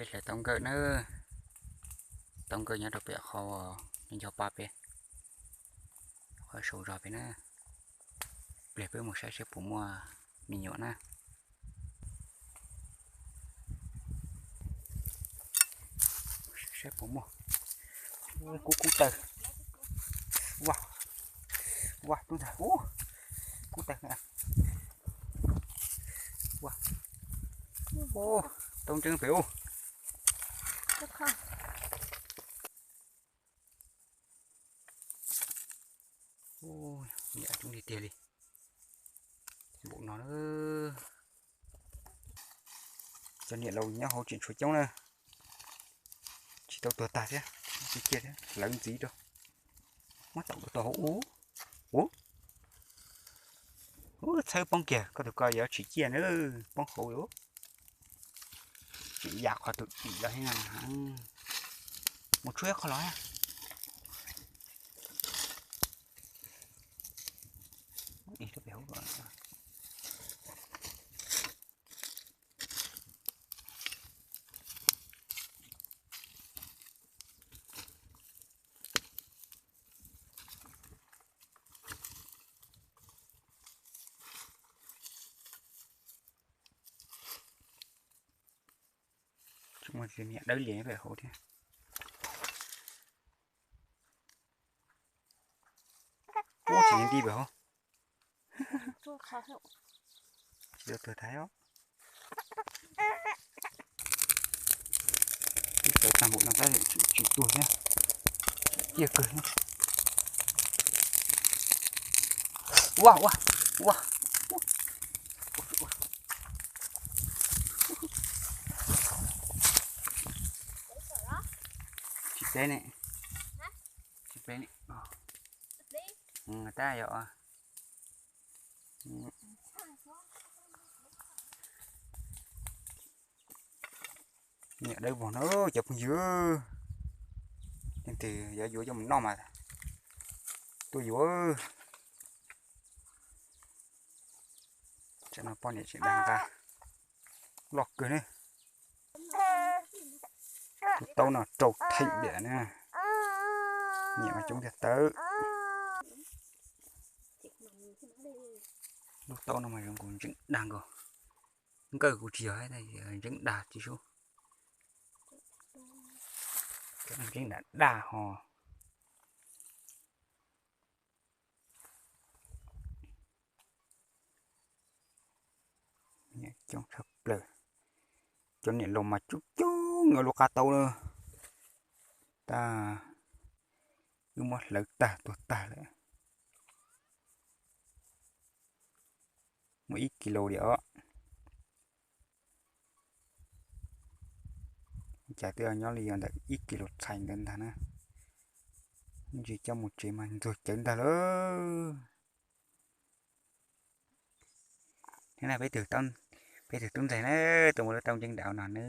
Peb hlawv tau nkawj na, tau nkawj nyob rau pem qhov nco pa peb, qhov saum zos peb na. Pliag peb mus saib seb puas muaj me nyuam na. Saib puas muaj. Kub kub taw. Vaj, vaj tub ntag, kub taw. Vaj, tau ntseeb pem ub. Niam coob tiag tiag li. Npaum no, cov niam laus nyob hauv tseem tshuav coob na. Tsis tau tuag tag thiab, tsis cia thiab, hlawv ntxiv rau. Muab tau rau hauv ub. Ub, txhawb poob kiag, koj tus ko yuav tsis ciaj na, poob hauv. Tseem yam qhov tus dim los thiab. Mus tshuab ib qho los. Tsis muaj niam dawb lias pem hauv thiab. Ub, tsis nti pem hauv. Tsis tau tuag tas os. Ib tawv tag npaum no tab tsis tuag thiab. Ciaj kawg thiab. Ua ua ua. Tsis peb ne. Tsis peb ne. Tab yog niam dawb vog no cov phooj ywg. Leej twg yuav yuav coj mus noj mas tuaj yuav. Tsam no poj niam tseem dag nqa loj kawg ne. Lub taub no rau theem diam na. Niam mas coob tiag tawb. Lub taub no mas zoo nkaus ntseeb dag nkaus. Nkawj kuv tsis yog, ntseeb dag tsis sub. Ntseeb dag dag ho. Coob tshaj plaws. Cov niam laus mas coob coob yuav lub qab taub na. Tab wb muab hlawv tag tuag tag lawm. Muaj ib kis lus diam os. Cas twb nyob li yog ntawm ib kis lus txhais ntawd ntag na. Ntsis coj mus tsev mas ntxuag cawv ntag lawm. Peb tug, peb tug tub ntxawg na, tuaj mus lub taub ntseeb nram no na.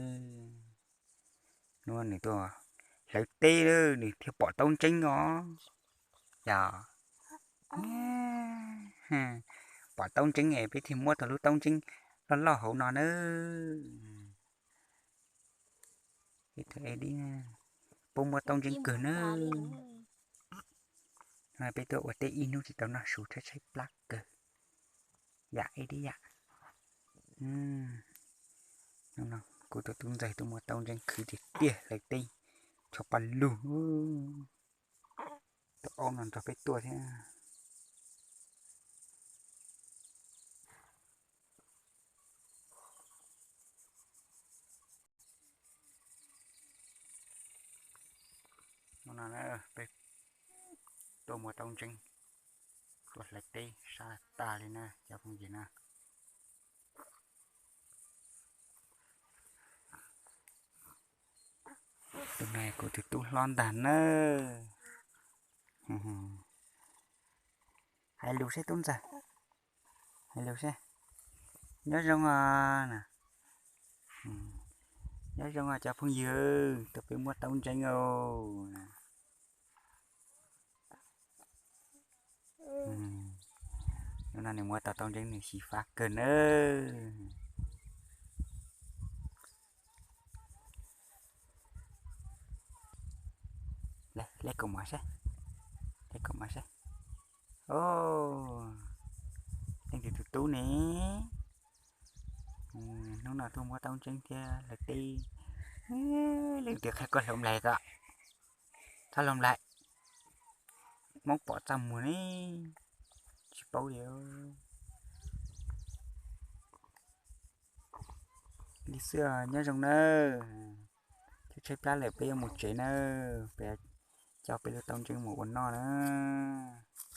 Hnub nws tuaj hlawv teb nws thiaj pom taub ntseeb os. Yog pom taub ntseeb es peb thiaj muab tau lub taub ntseeb loj loj hauv no na. Peb muab taub ntseeb kawg na. Peb tuaj ua teb ib hnub tsis tau noj su tshaib tshaib plab kawg. Yam ib tib yam. Kuv tus tub ntxawg tuaj muab taub ntseeb khwv tiag tiag hlawv teb, tsho pa lug. Tus aub no nrog peb tuaj thiab. Hnub no peb tuaj muab taub ntseeb, tuaj hlawv teb sab tag li na cov phooj ywg na. Tus no kuv tus tub hlob ntag na. Hais lus seb tub ntxawg, hais lus seb. Nyob zoo os. Nyob zoo os cov phooj ywg, tuaj peb muab taub ntseeb os. Hnub no nws muab tau taub ntseeb nws xyiv fab kawg nawb. Le, le kaum mov saib, le kaum mov saib. O, leej twg tus tub ne? Hnub no tuaj muab taub ntseeb thiab lawv teb. Leej twg qhia koj hloov nplaig ko? Txhob hloov nplaig, Hmoob pom txaj muag ne, tsis paub li. Li xwb, nyob zoo nawb. Tshaib tshaib plab lawm, peb yuav mus tsev nawb, peb coj peb lub taub ntseeb mus ua noj nawb.